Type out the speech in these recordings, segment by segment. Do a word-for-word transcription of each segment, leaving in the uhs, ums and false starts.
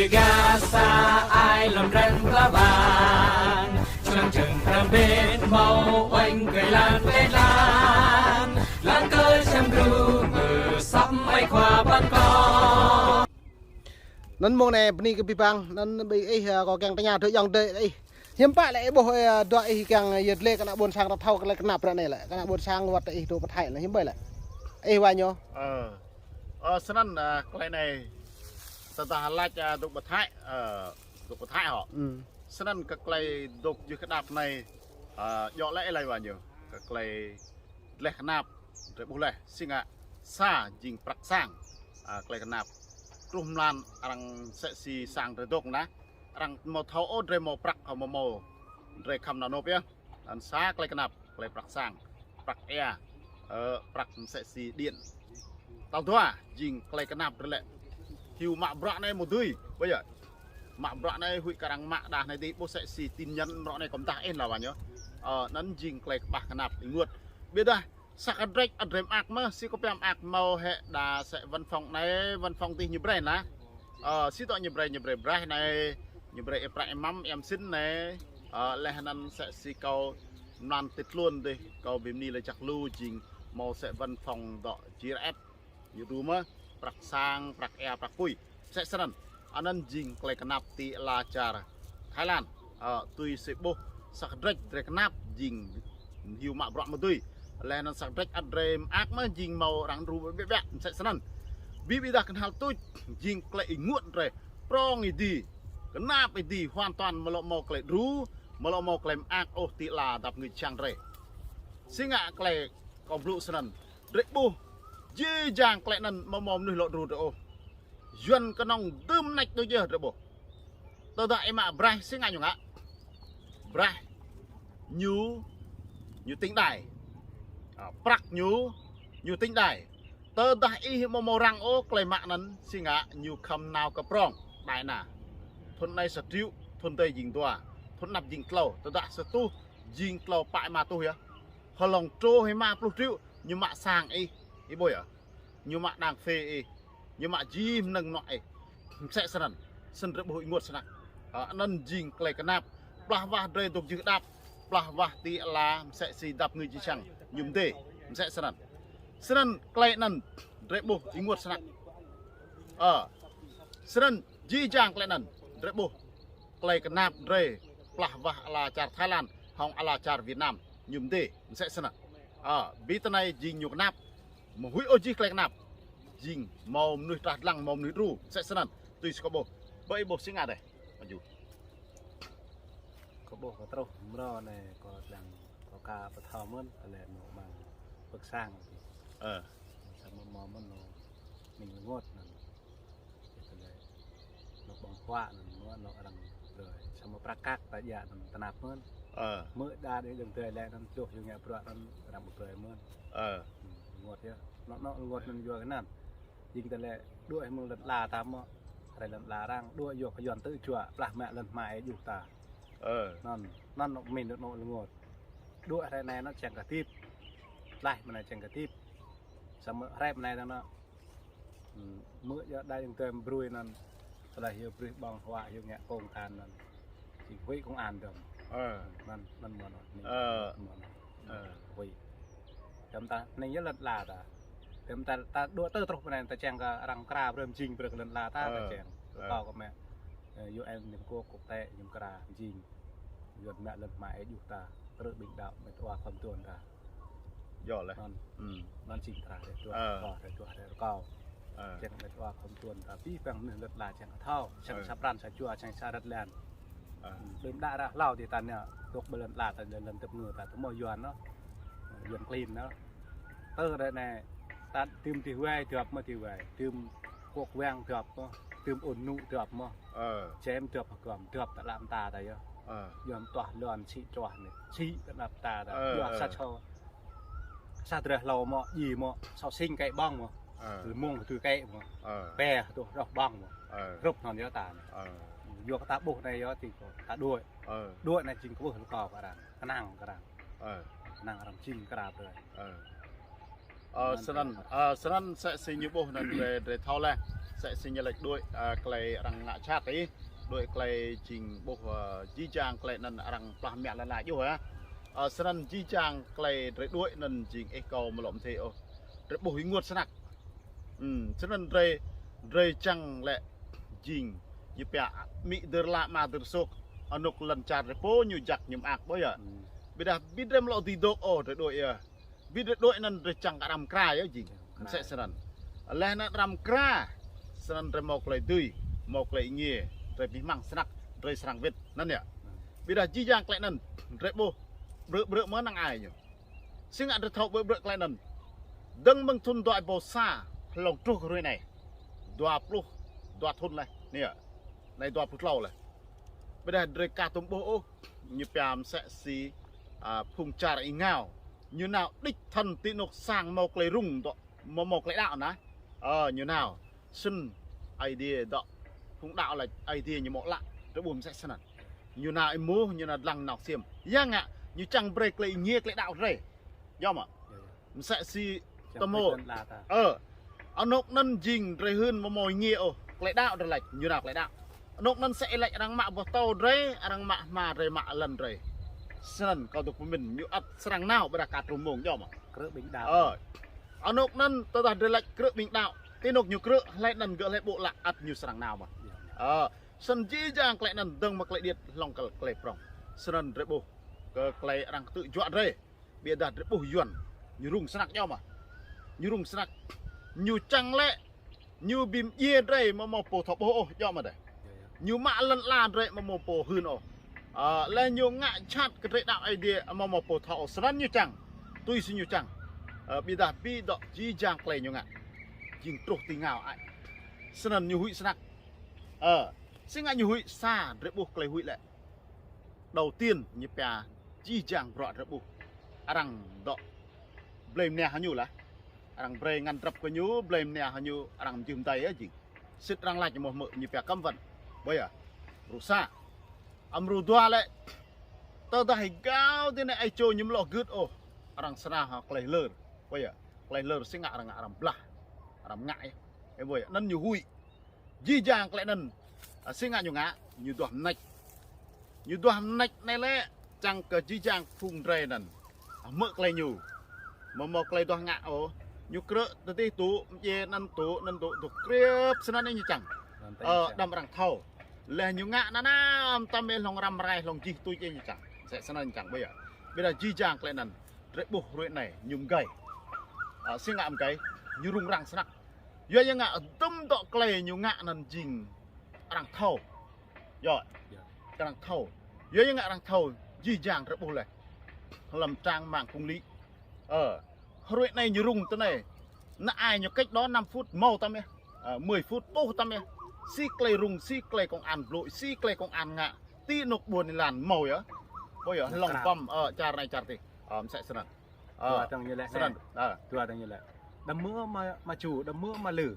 Gasa ai lăm răng kla bang, člăng čơ̆ng răng bên mâo oanh kơ lan kơ lan, lan kơ čăm gru mơ săm ai khua bang ko. Anăn mông anei bni kơ bi bang, anăn bi ih, ơ, kâo kiăng tơña dŏ ayŏng adei ih. Hiăm pă lĕ ih ƀuh, ơ, dua ih kiăng, ơ, yơh dlê kơ ană ƀuôn sang ta thâo kơ lĕ knap ră anei lĕ, kơ ană ƀuôn sang wăt ih dôk pơthaih lĕ, hiăm ƀai lĕ. Ih wa ñu. Ơ. Ơ, snăn, ơ, klei anei, tơdah lač, ơ, dôk pơthaih, ơ, dôk pơthaih hŏ. Snăn kơ klei dôk jưh kơ đăp anei, ơ, djŏ lĕ ih lač wa ñu. Kơ klei dleh knap, drei ƀuh leh, si ngă, sa jing prăk sang, ơ, klei knap. Truh mlan arăng msĕ si sang drei dôk nah, arăng mâo thâo ôh drei mâo prăk hŏ mâo mâo, drei khăm nao nôp yơh. Anăn sa klei knap, klei prăk sang, prăk êa, ơ, prăk msĕ si điện. Tal dua, jing klei knap drei lĕ. Hiu mă bruă anei mâo dưi, ƀuh yơh. Mă bruă anei huĭ kơ arăng mă đah anei dih ƀuh msĕ si tin nhắn mrâo anei kâo mdah ih lă wa ñu. Ơ, anăn jing klei kƀah knap ênguôt. Ƀiădah sa kdrêč ăt drei mơak mơh, si kâo pia mơak mâo hĕ đa sĕ văn phòng anei, văn phòng dih ñu brei nah. Ơ, si dŏ ñu brei, ñu brei braih anei, ñu brei êprăk êmăm, êmsĭn anei. Ơ, leh anăn msĕ si kâo mlan ti tluôn dih, kâo bi mni leh jăk lu jing mâo sĕ văn phòng dŏ jir et. Ñu đru mơh, prăk sang, prăk êa, prăk pui. Msĕ snăn, anăn jing klei knap ti ala čar Thái Lan. Ơ, tui si ƀuh, sa kdrêč drei knap jing hiu mă bruă mdui. Leh anăn sa kdrêč ăt drei mơak mơh jing mâo arăng đru ƀiă ƀiă, msĕ snăn. Bi ƀiădah knhal tuč, jing klei ênguôt drei, prŏng êdi, knap êdi, hoàn toàn mâo lŏ mâo klei đru, mâo lŏ mâo klei mơak ôh ti ala dăp ngưč čhiăng drei. Si ngă klei kâo blŭ snăn, drei ƀuh, jih jang klei anăn mâo mâo mnuih lŏ đru drei ôh. Yuăn knŏng dưm nač đuč yơh drei ƀuh. Tơdah ih mă braih si ngă ñu ngă. Braih ñu, ñu tĭng đai. Ơ, prăk ñu, ñu tĭng đai. Tơdah ih mâo mâo răng ôh klei mă anăn si ngă ñu khăm nao kơ prŏng, đai na. Thŭn anei sa triệu, thŭn dih jing dua, thŭn anăp jing tlâo, tơdah sa tuh jing tlâo pă êma tuh yơh. Hlŏng truh êma pluh triệu, ñu mă sang ih, ih ƀuh yơh. Ñu mă đang phê ih, ñu mă jih mnơ̆ng mnuă ih. Msĕ snăn, snăn drei ƀuh ênguôt snăk. Ơ, anăn jing klei knap, plah wah drei dôk jưh đăp, plah wah ti ala msĕ si dăp ngưč čhiăng, ñu mdê, msĕ snăn. Snăn klei anăn drei ƀuh ênguôt snăk. Ơ, snăn jih jang klei anăn drei ƀuh klei knap drei plah wah ala čar Thái Lan hŏng ala čar Việt Nam ñu mdê, msĕ snăn. Ơ, bi tinei jing ñu knap, mâo huĭ ôh jih klei knap. Jing mâo mnuih trah dlăng, mâo mnuih đru, msĕ snăn. Tui si kâo ƀuh, ƀai ih ƀuh si ngă dih. Maju. Kâo ƀuh kâo truh mrâo anei kâo dlăng kâo ka pơthâo mơ̆n, tơlơi mâo mang pơk sang. Ơ. Samơ̆ mâo mơ̆n nô ning rơngot anăn. Tơlơi nô ƀơ̆ng huă anăn mâo nô arăng brei. Samơ̆ prăk kăk ta djă anăn tơnap mơ̆n. Ơ. Mơ̆ đa dih dơ̆ng tơlơi lĕ anăn tluh yua ngă bruă anăn arăng brei mơ̆n. Ơ. Hmm, rơngot yơh. Nô, nô rơngot anăn yua kơ anăn. Jing tơlơi đuĕ mơ̆ng lăn ala ta mơ̆. Hrei lăn ala arăng đuĕ yua kơ yuăn tơ juă plah mă lăn hma êa juh ta. Ơ. Anăn, anăn nô min nô rơngot. Đuĕ hrei anei nô čiăng kơ hdĭp. Tlaih mơ̆ng anei čiăng kơ hdĭp. Samơ̆ hrei mơ̆ng anei dơ̆ng nô. Hmm, mơ̆ yơh đa dơ̆ng tơm brui anăn. Tơlơi hiu brui ƀơ̆ng huă hiu ngă kông an anăn. Jing huĭ công an dơ̆ng. Ơ. Anăn, anăn mơ̆n nô. Ơ. Mơ̆n nô. Ơ. Huĭ. Tơdah ta, anei yơh lăn ala ta. Tơdah ta, ta đuĕ tơ truh mơ̆ng anei ta čiăng kơ arăng mkra brei mjing brei kơ lăn ala ta, ta čiăng. Ơ. Kâo kơ mă, ơ, U N Liên Hợp Quốc quốc tế ñu mkra mjing. Yuăn mă lăn hma êa juh ta, krư̆ ƀĭng đăo, mĕt wa khua mduôn ta. Yơh leh. Anăn, hmm, anăn jing mkra drei duah, ơ, kâo drei duah drei kâo. Ơ. Čiăng mĕt wa khua mduôn ta, bi băng mnuih lăn ala čiăng kơ thâo, čiăng, ơ, sa pran sa jua, čiăng sa rơ̆t lăn. Ơ. Hmm, đưm đă rah hlâo ti ta anei, dôk ƀơi lăn ala ta lăn, lăn tơp ngơ ta, tơ mâo yuăn nô. Yuăn klin nô. Tơ ră anei, ta tưm ti wai, duap mơh ti wai, tưm kok wang duap mơh, tưm ôn nŭ duap mơh. Ơ. Čem duap hgăm, duap ta lăm ta ta yơh. Ơ. Yuăn tuah luăn sĭ truah anei, sĭ ta lăm ta ta. Ơ, yua, ơ, sa čô. Sa drei hlâo mơh, dji mơh, sâo sĭng kĕ ƀơ̆ng mơh. Ơ. Lmông tui kĕ mơh. Ơ. Pe tuh roh ƀơ̆ng mơh. Ơ. Rup anăn yơh ta anei. Ơ. Yua kơ ta ƀuh anei yơh ti kâo, ta đuĕ. Ơ. Đuĕ anei jing kwưh lŏ kâo kơ arăng. Knang kơ arăng. Ơ. Knang arăng jing mkra brei. Ơ. Ơ, snăn, ơ, snăn msĕ si ñu ƀuh anăn drei, drei thâo leh. Msĕ si ñu lač đuĕ, a, klei arăng ngă jhat ih, đuĕ klei jing ƀuh, a, jih jang klei anăn arăng plah mă lăn ala djuh, a. A, snăn jih jang klei drei đuĕ anăn jing ih kâo amâo lŏ mdê ôh. Drei ƀuh ênguôt snăk. Hmm, snăn drei, drei čiăng lĕ jing ñu pia amĭ dơr la ama dơr sôk, anôk lăn čar drei pô ñu jăk ñu mơak ƀuh yơh. Hmm. Ƀiădah bi drei amâo lŏ dưi dôk ôh drei đuĕ yơh. Bi drei đuĕ anăn drei čiăng kơ arăng mkra yơh jing. Msĕ snăn. Leh anăn arăng mkra, snăn drei mâo klei dưi, mâo klei êngiê, drei bi hmăng snăk, drei srăng wĭt, anăn yơh. Ƀiădah jih jang klei anăn, drei ƀuh, ƀrư̆ ƀrư̆ mơh năng ai ñu. Si ngă drei thâo ƀrư̆ ƀrư̆ klei anăn. Dơ̆ng mơ̆ng thŭn dua êbâo sa, hlŏng truh kơ hruê anei. Dua pluh, dua thŭn leh, anei yơh. Anei dua pluh tlâo leh. Ƀiădah drei ka tuôm ƀuh ôh, ñu pia msĕ si, a, phung čar êngao. Ñu nao đĭč thăn ti anôk sang mâo klei rŭng dŏ, mâo, mâo klei đăo nah. Ơ, ñu nao. Snăn Aê Diê dŏ. Phung đăo lač Aê Diê ñu mâo ală. Drei ƀuh msĕ snăn. Ñu nao êmuh, ñu nao dlăng nao ksiêm. Ya ngă, ñu čiăng brei klei êngiê klei đăo drei. Djŏ mơh. Msĕ si tơmô. Ơ. Anôk anăn jing drei hưn amâo mâo êngiê ôh. Klei đăo drei lač, ñu nao klei đăo. Anôk anăn msĕ lač arăng mă boh tâo drei, arăng mă hma drei, mă lăn drei. Snăn kâo dôk mĭn, ñu ăt srăng nao ƀiădah ka truh mmông djŏ mơh. Krư̆ ƀĭng đăo. Ơ. Anôk anăn tơdah drei lač krư̆ ƀĭng đăo. Ti anôk ñu krư̆, hlei anăn gơ̆ hlei ƀô̆ lă ăt ñu srăng nao mơh. Ơ. Snăn jih jang klei anăn dơ̆ng mơ̆ng klei điêt hlŏng kơ klei prŏng. Snăn drei ƀuh kơ klei arăng ktư̆ juă drei. Ƀiădah drei ƀuh Yuăn, ñu rŭng snăk djŏ mơh. Ñu rŭng snăk. Ñu čiăng lĕ, ñu bi mdjiê drei amâo mâo pô thâo ƀuh ôh djŏ mơh dih. Ñu mă lăn ala drei amâo mâo pô hưn ôh. Ơ, leh ñu ngă jhat kơ drei đăo Aê Diê amâo mâo pô thâo ôh snăn ñu čiăng. Tui si ñu čiăng. Ơ, ƀiădah bi dŏ jih jang klei ñu ngă. Jing truh ti êngao ai. Snăn ñu huĭ snăk. Ơ, si ngă ñu huĭ sa drei ƀuh klei huĭ lĕ. Đầu tiên ñu pia jih jang bruă drei ƀuh. Arăng dŏ blei mnia hŏng ñu lah. Arăng brei ngăn drăp kơ ñu, blei mnia hŏng ñu, arăng mjưh mdei yơh jing. Sĭt arăng lač mơh mơ̆ ñu pia cấm vận. Ƀuh yơh. Mrô sa. A mrô dua lĕ. Tơdah êgao ti anei ai čô ñu amâo lŏ gưt ôh. Arăng srăng hŏng klei hlơr. Ƀuh yơh. Klei hlơr si ngă arăng ngă arăng blah. Arăng ngă yơh. Ơ ƀuh yơh. Anăn ñu huĭ. Jih jang klei anăn, a, si ngă ñu ngă, ñu duah mnêč. Ñu duah mnêč anei lĕ, čiăng kơ jih jang phung drei anăn. A, hmư̆ klei ñu. Amâo mâo klei duah ngă ôh. Ñu krư̆ tơdah tŭ, mdjiê anăn tŭ, anăn tŭ, tŭ kriêp snăn ñu čiăng. Ơ, đăm arăng thâo. Leh ñu ngă nanao, mtam ih hlŏng răm rai, hlŏng jih tuč ih ñu čiăng. Msĕ snăn čiăng ƀuh yơh. Ƀiădah jih jang klei anăn. Drei ƀuh hruê anei, ñu mgei. A, si ngă mgei, ñu rŭng răng snăk. Yua ya ngă dŭm dŏ klei ñu ngă anăn jing arăng thâo. Yơh, arăng thâo. Yua ya ngă arăng thâo, jih jang drei ƀuh leh. Hlăm trang mạng công lý. Ơ, hruê anei ñu rŭng ti anei. Năng ai ñu cách đó năm phút mâo tăm yơh. Ơ, mười phút ƀuh tăm yơh. Si klei rŭng, si klei công an blŭ, si klei công an ngă. Ti anôk ƀuôn êlan mâo yơh. Ƀuh yơh, hlŏng băm, ơ, čar anei čar dih. Ơ, msĕ snăn. Ơ, dua tơ̆ng ñu lĕ snăn. Ơ. Dua tơ̆ng ñu lĕ. Đăm mơ̆ mă, mă čŭ, đăm mơ̆ mă lư.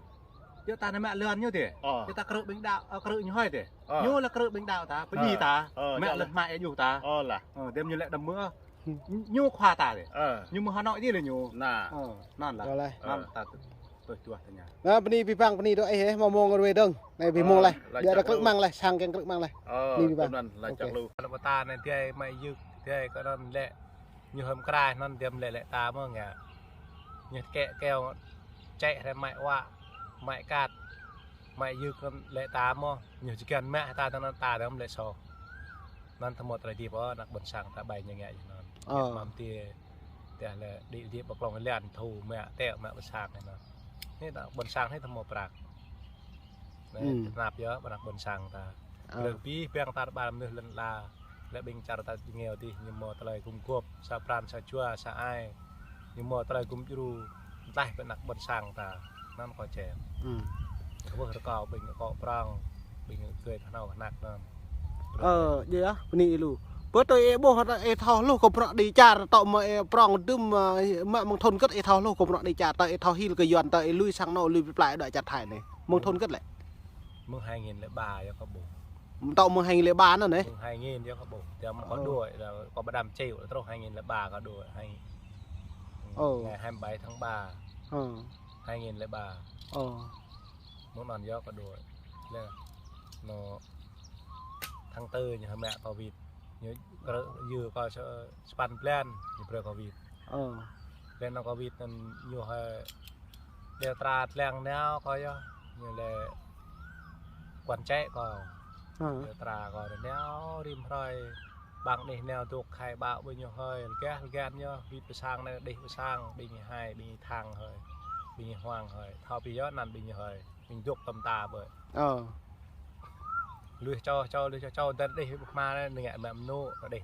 Yơh ta nao mă lăn ñu dih. Ơ. Yơh ta krư̆ ƀĭng đăo, ơ, krư̆ ñu hôi dih. Ơ. Ñu lĕ krư̆ ƀĭng đăo ta, pơjing ta. Ơ, mă lăn hmă êa djuh ta. Ơ lah. Ơ, dăm ñu lĕ đăm mơ̆. Ñu khua ta dih. Ơ. Ñu mơ̆ Hà Nội dih lĕ ñu. Nah. Ơ, anăn lah. Anăn ta tui čuah tơña. Nah, bơni bi băng, bơni dôk ih, mâo mông ruê dơ̆ng. Anei bi mông leh. Ƀiădah krư̆ măng leh, sang kiăng krư̆ măng leh. Bơni bi băng. Anăn lah čăk lu. Anăn ta anei dih mă yưk, dih kơ anăn lĕ. Ñu hăm krai anăn diăm lĕ lĕ ta mơh ngă. Ñu kĕ keo čĕ hriê mă wă, mă kat, mă yưk anăn lĕ ta mơh. Ñu jơkăn mă ta anăn ta dăm lĕ sô. Anăn tơmâo tơlơi dĭp ơ, anak ƀuôn sang ta ƀai ñu ngă anăn. Ơ. Mă mti, tiah lĕ đĭ dĭp ƀă klŏng lăn thu mă tĕ mă ƀuôn sang anăn. Anei anak ƀuôn sang anei tơmâo prăk. Anei, hmm, tơnap yơh, anak ƀuôn sang ta. Ơ. Leh bi biăng ta ƀar mnuih lăn ala. Leh ƀing čar ta djingeo dih, ñu mâo tơlơi gum guôp, sa pran, sa jua, sa ai. Ñu mâo tơlơi gum djru, mtlaih ƀing anak ƀuôn sang ta. Anăn kơ čem. Hmm. Kơ ƀuh rơkâo ƀing kơ prŏng, ƀing kơ knhâo knak anăn. Ơ, djơ̆ ah, bơni lu. Pơ tui ih ƀuh, ih thâo hluh kơ prŏng đĭ čar, tŏ mă ih prŏng dŭm, ơ, mă mơ̆ng thŭn kơ̆t ih thâo hluh kơ prŏng đĭ čar, tơ ih thâo hil kơ Yuăn, tơ ih lui sang anôk lui bi plai đuĕ čar Thái anei. Mơ̆ng thŭn kơ̆t lĕ. Mơ̆ng hai nghìn lẻ ba yơh kơ ƀuh. Mtâo mơ̆ng hai nghìn lẻ ba anăn ih? Mơ̆ng hai nghìn yơh kơ ƀuh. Tiăm kơ đuĕ, kơ ƀă đăm čêu, truh hai nghìn lẻ ba kơ đuĕ. Hai, ngày hai mươi bảy tháng ba. Ơ. Hai nghìn lẻ ba. Ơ. Mơ̆ng anăn yơh kơ đuĕ. Leh anăn tháng tư ñu hmă covid. Ñu brei, yua kơ sa, sa păn blan ñu brei covid. Ơ. Leh anăn covid anăn ñu hĕ đeo tra tlang nao kơ yơh. Ñu lĕ quản chế kơ. Ơ. Đeo tra kơ nao rĭm hrơi. Ƀăng đih nao dôk khai báo ƀing ñu hơi, lgah lgan ñu, ƀĭt pơ sang anei đih pơ sang, ƀing ñu hai, ƀing ñu thang hơi, ƀing ñu huang hơi, thâo ƀing yơh anăn ƀing ñu hơi, ƀing dôk tăm ta ƀơi. Ơ. Lui čô, čô, lui čô, čô, dơ̆ng đih ƀuh hma anei, nĕ ngă mă mnŭ, đih